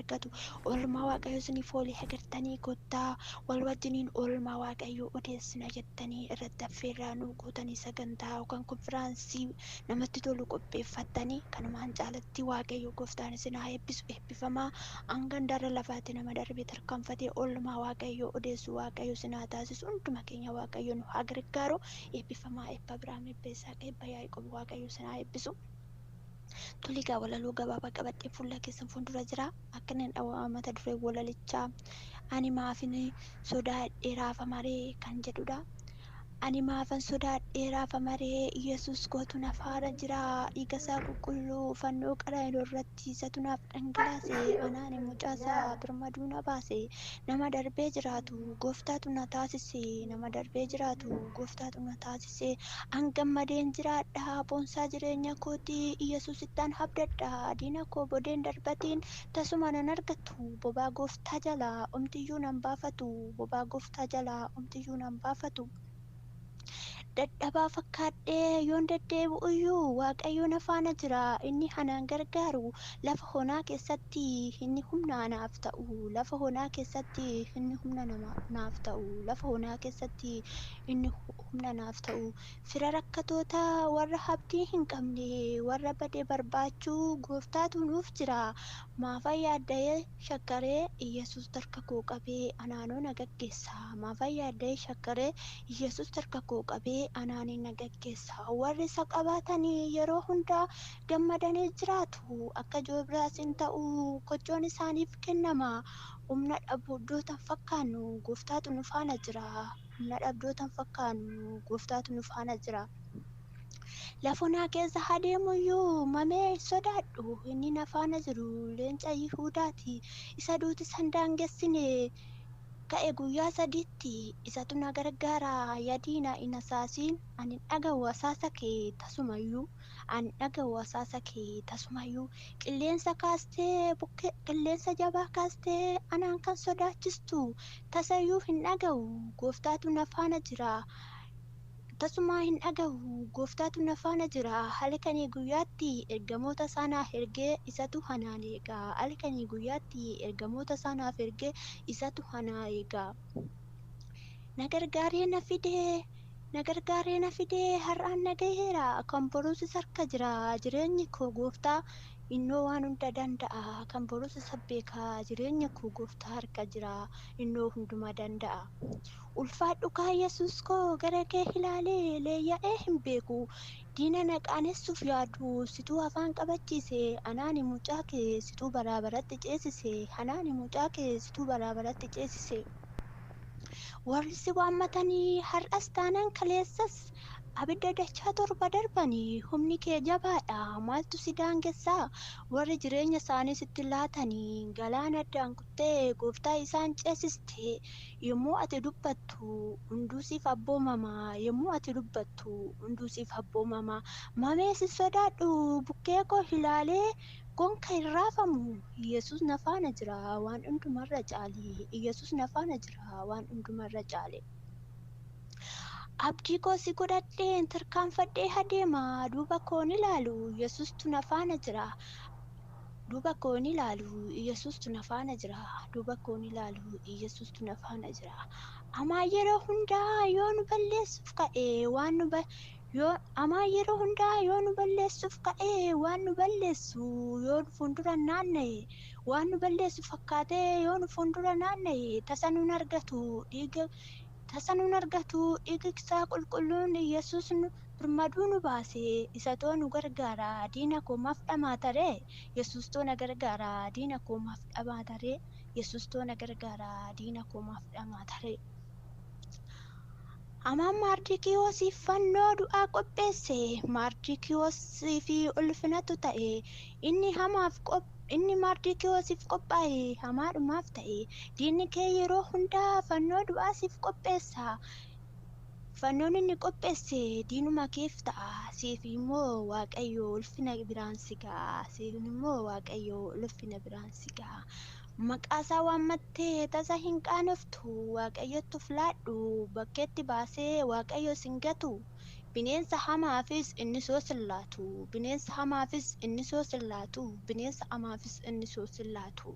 argatu. Oolmaa Waaqayyoo isiniif oolee agartanii kottaa wal wajjiniin oolmaa Waaqayyoo odeessina jettanii irratti affeerraa nuu gootanii sagantaa yookaan konfiraansii namatti tolu qopheeffattanii kanumaan caalatti Waaqayyo gooftaan isin haa eebbisu. Eebbifamaa hanga handaara lafaatti nama darbee tarkaanfatee oolmaa Waaqayyoo odeessu Waaqayyo isin haa taasisu. Hunduma keenya Waaqayyo nu haa gargaaru. Eebbifamaa eebba Abiraam, eebba Yisaaq, eebba Yaaqoob Waaqayyo isin haa eebbisu. Toligaa walaloo gabaabaa qabadhee fuula keessan fuuldura jira. Akka inni mata duree walalichaa ani maafin sodaadhee raafamaree kan jedhudha. Ani maafan sodaadhee raafamaree Yesuus kootu na faana jira. Dhiiga isaa qulqulluu fannoo qaraayiloo irratti isatu naaf dhangalaase. Anaan mucaasaa birmaduu na baase. Nama darbee jiraatu gooftaatu na taasise. Nama darbee jiraatu gooftaatu na taasise. An gammadeen jiraadha boonsaa jireenya kooti. Yesuusittaan abdadha. Diina koo bodeen darbatiin tasuma nan argatu. Bobaa gooftaa jalaa omtiyyuu nan baafatu. Bobaa gooftaa jalaa omtiyyuu nan baafatu. Dadhabaa fakkaadhee yoon deddeebi'u iyyuu Waaqayyo na faana jira. Inni anaan gargaaru lafa honaa keessatti inni humna naaf ta'u. Lafa honaa keessatti inni humna naaf ta'u. Lafa honaa keessatti inni humna naaf ta'u. Fira rakkatoota warra abdii hin qabne warra bade barbaachuu gooftaatu nuuf jira. Maafan yaadda'ee shakkaree Yesuus harka koo qabee anaanoo na gaggeessa. Maafan yaadda'ee shakkaree Yesuus harka koo qabee anaaniin na gaggeessa. Warri isa qabaatanii yeroo hundaa gammadanii jiraatu. Akka joobiraas hin ta'u kochoon isaaniif kennama. Humna dhabdoota hin fakkaannu gooftaatu nu faana jira. Humna dhabdoota hin fakkaannu gooftaatu nu faana jira. Lafa onaa keessa adeemuyyuu mamee hin sodaadhu. Inni na faana jiru leenca Yihuudaati. Isa duuti san daangessine ka'e guyyaa sadiitti isatu na gargaara. Yadiina hin asaasiin ani dhaga'u asaasa kee tasumayyuu. Ani dhaga'u asaasa kee tasumayyuu. Qilleensa kaastee bukkee qilleensa jabaa kaastee anaan kan sodaachistu tasayyuu hin dhaga'u. Gooftaatu na faana jira. Tasumaa hin dhaga'u. Gooftaatu na faana jira. Halkanii guyyaatti ergamoota isaa naaf ergee isatu anaan eega. Halkanii guyyaatti ergamoota isaa naaf ergee isatu anaa eega. Na gargaaree na fidee na gargaaree na fidee har'aan na gaheera. Kan boruus isa harka jira. Jireenyi koo gooftaa innoo waan hunda danda'a. Kan boruus isa beeka. Jireenya koo gooftaa harka jira. Innoo hunduma danda'a. Ulfaadhu kaa Yesuus koo gara kee ilaalee leeyya'ee hin beeku. Diina na qaanessuuf yaadu situu afaan qabachiise. Anaani mucaa kee situu baraa baratti ceesise. Anaani mucaa kee situu baraa baratti ceesise. Warri si waammatanii har'as taanaan kaleessas abidda dachaa torba darbanii humni kee jabaadha. Maaltu si daangessaa? Warri jireenya isaanii sitti laatanii galaana addaan kuttee gooftaa isaan ceesiste. Yommuu ati dubbattu hunduu siif abboomama. Yommuu ati dubbattu hunduu siif abboomama. Mamee si sodaadhu bukkee koo ilaalee gonka hin raafamu. Yesuus na faana jira waan hundumarra caale. Yesuus na faana jira waan hundumarra caale. Abdii koo si godhadheen tarkaanfadhee adeema. Duuba koon ilaalu Yesuustu na faana jira. Duuba koon ilaalu Yesuustu na faana jira. Duuba koon ilaalu Yesuustu na faana jira. Amaa yeroo hundaa yoo nu balleessuuf ka'e waan nu yoo amaa yeroo hundaa yoo nu balleessuuf ka'e waan nu balleessu yoo nu fuuldura naanna'e waan nu balleessu fakkaatee yoo nu fuuldura naanna'e tasa nun argatu dhiiga tasa nun argatu dhiigi isaa qulqulluun Yesuus nu birmaduu nu baase isatoo nu gargaara diina koo maaf dhamaata ree Yesuus too na gargaara diina koo maaf dhamaata ree Yesuus too na gargaara diina koo maaf dhamaata ree. Hamaan Maardikiyoosiif fannoo du'aa qopheesse. Maardikiyoosii fi ulfinatu ta'e. Inni hamaaf inni Maardikiyoosiif qophaa'e hamaadhumaaf ta'e. Diinni kee yeroo hundaa fannoo du'aa siif qopheessa. Fannoon inni qopheesse diinuma keef ta'a. Siif immoo Waaqayyo ulfina biraan si ga'a. Siif immoo Waaqayyo ulfina biraan si ga'a. Maqaa isaa waammattee tasa hin qaanoftu. Waaqayyotti of laadhu. Bakkeetti baasee Waaqayyo sin gatu. Bineensa hamaafis inni soo sin laatu. Bineensa hamaafis inni soo sin laatu. Bineensa hamaafis inni soo sin laatu.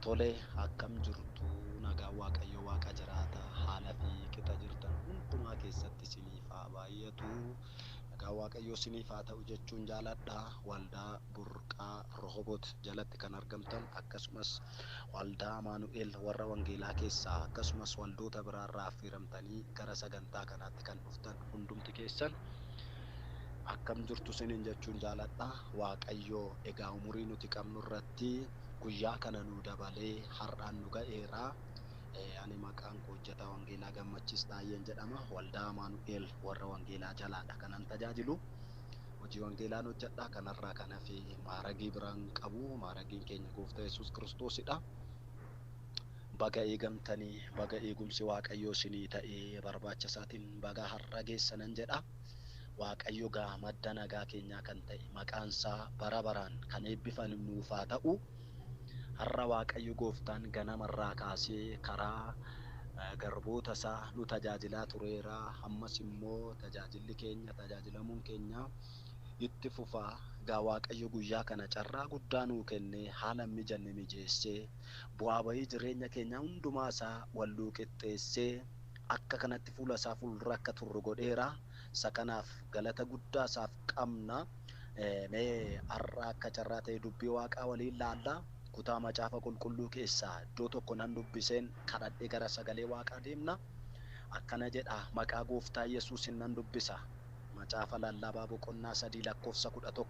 Tole, akkam jirtu? Nagaan Waaqayyo Waaqa jiraata haala fi qixa jirtan hundumaa keessatti isiniif haa baay'atu. Nagaan Waaqayyoo isiniif haa ta'u jechuun jaaladha. Waldaa Burqaa Rohobot jalatti kan argamtan, akkasumas waldaa Amaanu'el warra Wangeelaa keessaa, akkasumas waldoota biraarraa affeeramtanii gara sagantaa kanaatti kan dhuftan hundumti keessan akkam jirtu isiniin jechuun jaaladha. Waaqayyo egaa umurii nuti qabnu irratti guyyaa kana nu dabalee har'aan nu ga'eera. Ani maqaan koo hojjetaa Wangeelaa Gammachiis Taayyeen jedhama. Waldaa Amaanu'el warra Wangeelaa jalaadha kanan tajaajilu. Hojii Wangeelaan hojjedha. Kanarraa kan hafe maaragii biraan qabu. Maaragiin keenya Gooftaa Yesuus Kiristoosidha. Baga eegamtanii, baga eegumsi Waaqayyoo isinii ta'ee barbaacha isaatiin baga har'a geessanan jedha. Waaqayyo gaa madda nagaa keenyaa kan ta'e maqaan isaa bara baraan kan eebbifame nuuf haa ta'u. Har'a Waaqayyo gooftaan ganamarraa kaasee karaa garboota isaa nu tajaajilaa tureera. Ammas immoo tajaajilli keenya, tajaajilamuun keenya itti fufaa. Egaa Waaqayyo guyyaa kana carraa guddaa nuu kennee, haala mijanne mijeessee, bu'aa bahii jireenya keenyaa hundumaa isaa wal nuu qixxeessee akka kanatti fuula isaa fuuldura akka turru godheera. Isa kanaaf galata guddaa isaaf qabna. Mee har'a akka carraa ta'e dubbii Waaqaa waliin laalla. Kutaa Macaafa Qulqulluu keessaa iddoo tokko nan dubbiseen kadhadhee gara sagalee Waaqaa deemna. Akkana jedha, maqaa Gooftaa Yesuusin nan dubbisa. Macaafa Lallabaa boqonnaa 3 lakkoofsa 11.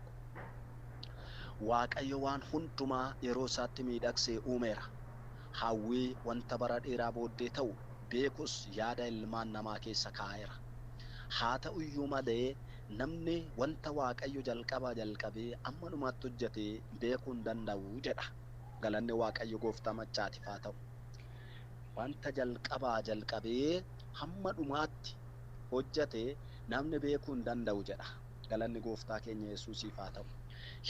Waaqayyo waan hundumaa yeroo isaatti miidhagsee uumeera. Hawwii wanta bara dheeraa booddee ta'u Beekus yaada ilmaan namaa keessa kaa'eera. Haa ta'uyyuu malee namni wanta Waaqayyo jalqabaa jalqabee amma dhumaatti hojjete beekuu hin danda'u jedha. Galanni Waaqayyo gooftaa maccaatiif haa ta'u. Wanta jalqabaa jalqabee hamma dhumaatti hojjete namni beekuu hin danda'u jedha. Galanni gooftaa keenya Yesuusiif haa ta'u.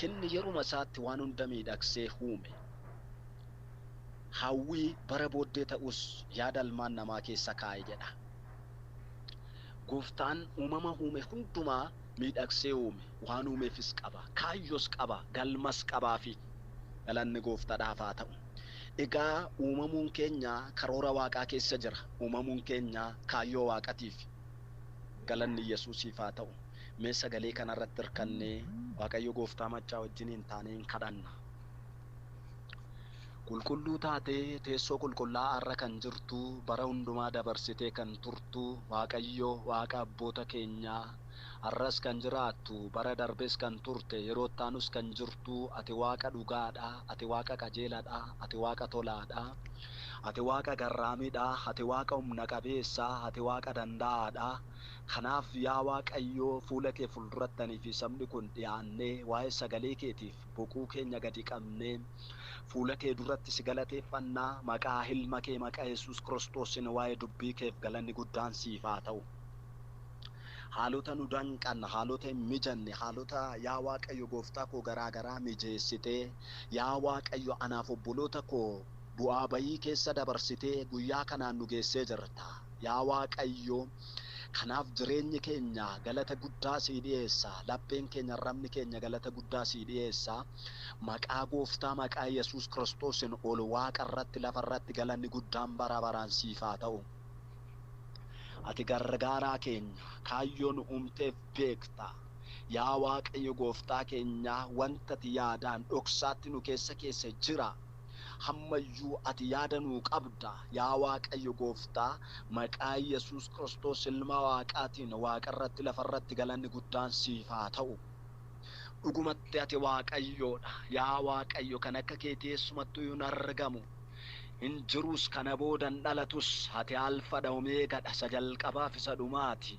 Inni yeruma isaatti waan hunda miidhagsee uume. Hawwii bara booddee ta'us yaada ilmaan namaa keessa kaa'e jedha. Gooftaan uumama uume hundumaa miidhagsee uume. Waan uumeefis qaba. Kaayyos qaba. Galmas qabaafi. Galanni gooftaadhaaf haa ta'u. Egaa uumamuun keenya karoora waaqaa keessa jira. Uumamuun keenya kaayyoo waaqatiif. Galanni Yesuusiif haa ta'u. Mee sagalee kanarratti hirkannee Waaqayyo gooftaa maccaa wajjiniin taanee hin kadhanna. Qulqulluu taatee teessoo qulqullaa'aa irra kan jirtu, bara hundumaa dabarsitee kan turtu, Waaqayyo Waaqa abboota keenyaa, har'as kan jiraattu, bara darbes kan turte, yeroo ittaanus kan jirtu, ati Waaqa dhugaadha, ati Waaqa qajeeladha, ati Waaqa tolaadha, ati Waaqa garraamidha, ati Waaqa humna qabeessa, ati Waaqa danda'aadha. Kanaaf yaa Waaqayyo fuula kee fuuldurattanii fi sabni kun dhiyaannee waa'ee sagalee keetiif boquu keenya gadi qabnee fuula kee duratti si galateeffannaa. Maqaa ilma kee maqaa Yesuus Kiristoosiin waa'ee dubbii keef galanni guddaan siif haa ta'u. Haalota nu danqan, haalota hin mijanne, haalota yaa Waaqayyo gooftaa koo garaa garaa mijeessitee, yaa Waaqayyo anaaf obboloota koo bu'aa bayii keessa dabarsitee guyyaa kanaan nu geessee jirta. Yaa Waaqayyo, kanaaf jireenyi keenya galata guddaa sii dhiyeessa. Lapheen keenya, arrabni keenya galata guddaa sii dhiyeessa. Maqaa gooftaa maqaa Yesuus Kiristoosiin ol waaqa irratti lafa irratti galanni guddaan bara baraan siif haa ta'u. Ati gargaaraa keenya kaayyoo nu uumteef beekta. Yaa Waaqayyo gooftaa keenya wanta ati yaadaan dhoksaatti nu keessa keessa jira. Hammayyuu ati yaada nuu qabda. Yaa Waaqayyo gooftaa maqaa Yesuus Kiristoos ilma Waaqaatiin waaqa irratti lafa irratti galanni guddaan siif haa ta'u. Dhugumatti ati Waaqayyoodha. Yaa Waaqayyo kan akka keetii eessumattuu hin argamu. Hin jirus kana booda hin dhalatus. Ati alfadha omeegadha, isa jalqabaaf isa dhumaati.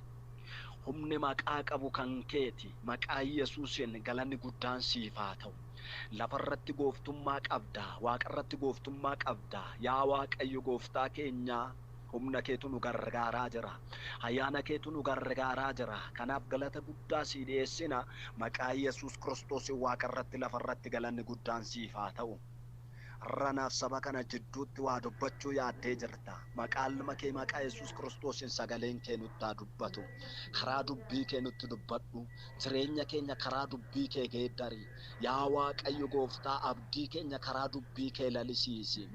Humni maqaa qabu kan keeti. Maqaa Yesuusiin galanni guddaan siif haa ta'u. Lafarratti gooftummaa qabda, waaqarratti gooftummaa qabda. Yaa Waaqayyo gooftaa keenya humna keetu nu gargaaraa jira. Ayyaana keetu nu gargaaraa jira. Kanaaf galata guddaa sii dhiyeessina. Maqaa Yesuus Kiristoosiin waaqarratti lafarratti galanni guddaan siif haa ta'u. Har'anaaf saba kana jidduutti waa dubbachuu yaaddee jirta. Maqaa ilma kee maqaa Yesuus Kiristoosiin sagaleen kee nutti haa dubbatu. Karaa dubbii kee nutti dubbadhu. Jireenya keenya karaa dubbii kee geeddari. Yaa Waaqayyo gooftaa abdii keenya karaa dubbii kee lalisiisi.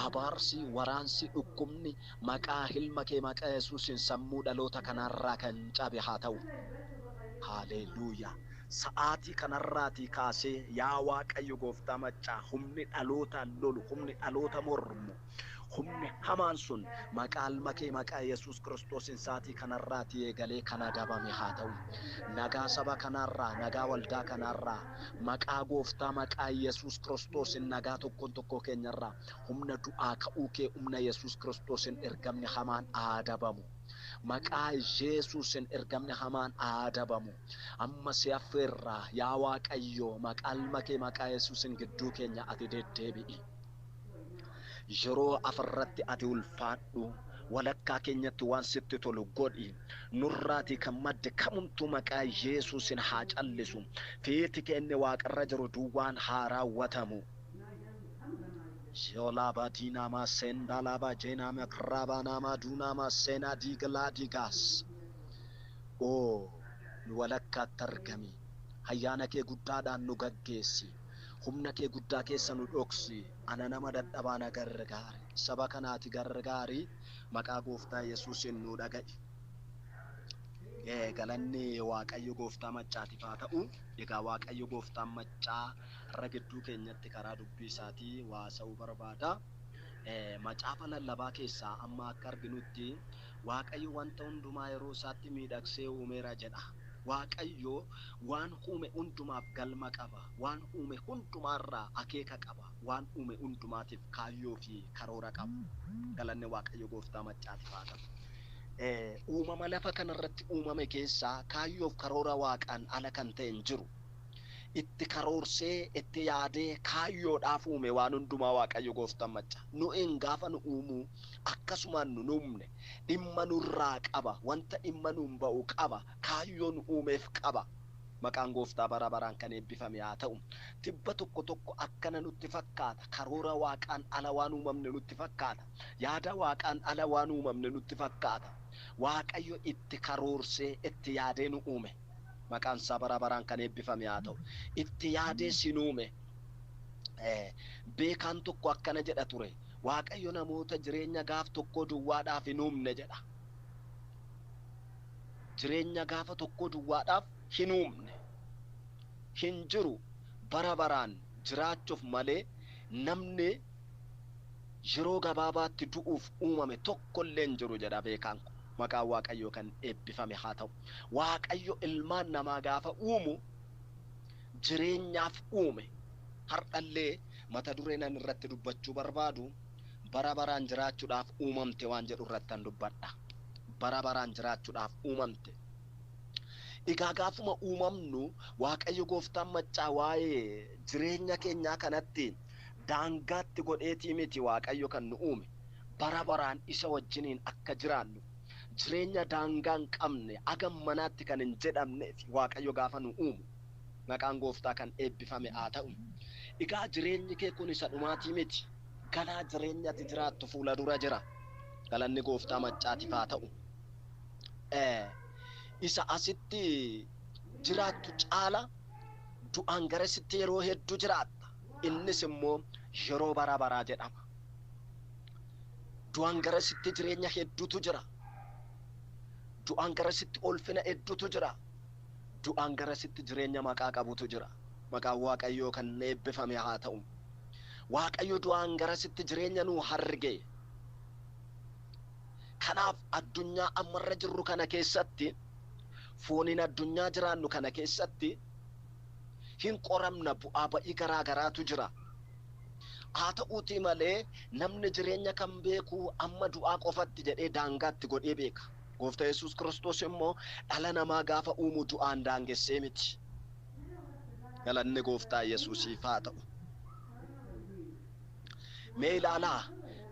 Abaarsi, waraansi, dhukkubni maqaa ilma kee maqaa Yesuusiin sammuu dhaloota kanarraa kan cabe haa ta'u. Haleluuyaa. Sa'aatii kanarraatii kaasee yaa Waaqayyo gooftaa maccaa humni dhaloota lolu, humni dhaloota mormu, humni hamaan sun maqaa ilma kee maqaa Yesuus Kiristoosiin sa'aatii kanarraatii eegalee kan adabame haa ta'u. Nagaa saba kanarraa, nagaa waldaa kanarraa, maqaa gooftaa maqaa Yesuus Kiristoosiin nagaa tokkoon tokkoo keenyarraa humna du'aa ka'uu kee humna Yesuus Kiristoosiin ergamni hamaan adabamu. Maqaa Yesuusiin ergamni hamaan adabamu. Amma si affeerraa yaa Waaqayyo maqaa ilma kee maqaa Yesuusiin gidduu keenya ati deddeebi'i. Yeroo afarratti ati ulfaadhu. Walakkaa keenyatti waan sitti tolu godhi. Nurraatii kan madde kamumtuu maqaa Yesuusiin haa callisu. Feeti keenya waaqarra jiru duwwaan haa raawwatamu. Yolaba dinama sendalaba jenama krabanama dunama sena digla digas. Oo nu walakkaatti argami. Ayyaana kee guddaadhaan nu gaggeessi. Humna kee guddaa keessa nu dhoksi. Ana nama dadhabaa na gargaari. Saba kanaati gargaari. Maqaa gooftaa Yesuusiin nu dhaga'i. Galanni Waaqayyo gooftaa maccaatiif haa ta'u. Egaa Waaqayyo gooftaan maccaa har'a gidduu keenyatti karaa dubbii isaatii haasa'uu barbaada. Macaafa lallabaa keessaa amma akka arginutti Waaqayyo wanta hundumaa yeroo isaatti miidhagsee uumeera jedha. Waaqayyo waan uume hundumaaf galma qaba. Waan uume hundumaarraa akeeka qaba. Waan uume hundumaatiif kaayyoo fi karoora qaba. Galanni Waaqayyo gooftaa maccaatiif haa ta'u. Uumama lafa kanarratti uumame keessaa kaayyoof karoora waaqaan ala kan ta'e hin jiru. Itti karoorsee itti yaadee kaayyoodhaaf uume waan hundumaa Waaqayyo gooftaan macca. Nu'in gaafa nu uumu akkasumaan nu uumne dhimma nurraa qaba. Wanta dhimma nuun ba'u qaba. Kaayyoo nu uumeef qaba. Maqaan gooftaa bara baraan kan eebbifame haa ta'u. Tibba tokko tokko akkana nutti fakkaata. Karoora waaqaan ala waan uumamne nutti fakkaata. Yaada waaqaan ala waan uumamne nutti fakkaata. Waaqayyo itti karoorsee itti yaadee nu uume. Maqaan isaa bara baraan kan eebbifame haa ta'u. Itti yaadee si uume. Beekaan tokko akkana jedha ture. Waaqayyo namoota jireenya gaaf tokkoo duwwaadhaaf hin uumne jedha. Jireenya gaafa tokkoo duwwaadhaaf hin uumne. Hin jiru bara baraan jiraachuuf malee namni yeroo gabaabaatti du'uuf uumame tokkollee hin jiru jedha beekaan kun. Maqaan Waaqayyoo kan eebbifame haa ta'u. Waaqayyo ilmaan namaa gaafa uumu jireenyaaf uume. Har'allee mata dureen ani irratti dubbachuu barbaadu bara baraan jiraachuudhaaf uumamte waan jedhu irrattan dubbadha. Bara baraan jiraachuudhaaf uumamte. Egaa gaafuma uumamnu Waaqayyo gooftaan maccaa waa'ee jireenya keenyaa kanatti daangaatti godheetii miti Waaqayyo kan nu uume. Bara baraan isa wajjiniin akka jiraannu jireenya daangaa hin qabne agam manaatti kan hin jedhamneef Waaqayyo gaafa nu uumu maqaan gooftaa kan eebbifame haa ta'u. Egaa jireenyi kee kun isa dhumaatii miti. Galaa jireenya ati jiraattu fuula dura jira. Galanni gooftaa maccaatiif haa ta'u. Isa asitti jiraattu caala du'aan garasitti yeroo hedduu jiraatta. Innis immoo yeroo bara baraa jedhama. Du'aan garasitti jireenya hedduutu jira. Du'aan garasitti ulfina hedduutu jira. Du'aan garasitti jireenya maqaa qabutu jira. Maqaan Waaqayyoo kan eebbifame haa ta'u. Waaqayyo du'aan garasitti jireenya nuu harge. Kanaaf addunyaa ammarra jirru kana keessatti fooniin addunyaa jiraannu kana keessatti hin qoramna bu'aa ba'ii garaa garaatu jira. Haa ta'uutii malee namni jireenya kan beeku amma du'aa qofatti jedhee daangaatti godhee beeka. Gooftaa Yesuus Kiristoos immoo dhala namaa gaafa uumu du'aan daangessee miti. Galanni gooftaa Yesuusiif haa ta'u. Mee ilaalaa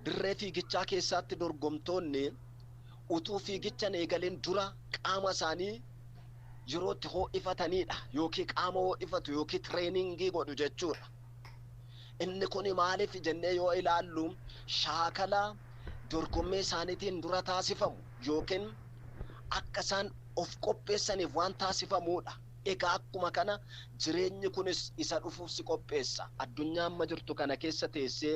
dirree fiigichaa keessatti dorgomtoonni utuu fiigichan eegalin dura qaama isaanii yeroo itti ho'ifatanidha yookiin qaama ho'ifatu yookiin tireeningii godhu jechuudha. Inni kun maaliif jennee yoo ilaallu shaakala dorgommii isaaniitiin dura taasifamu yookiin akka isaan of qopheessaniif waan taasifamudha. Egaa akkuma kana jireenyi kunis isa dhufuuf si qopheessa. Addunyaa amma jirtu kana keessa teessee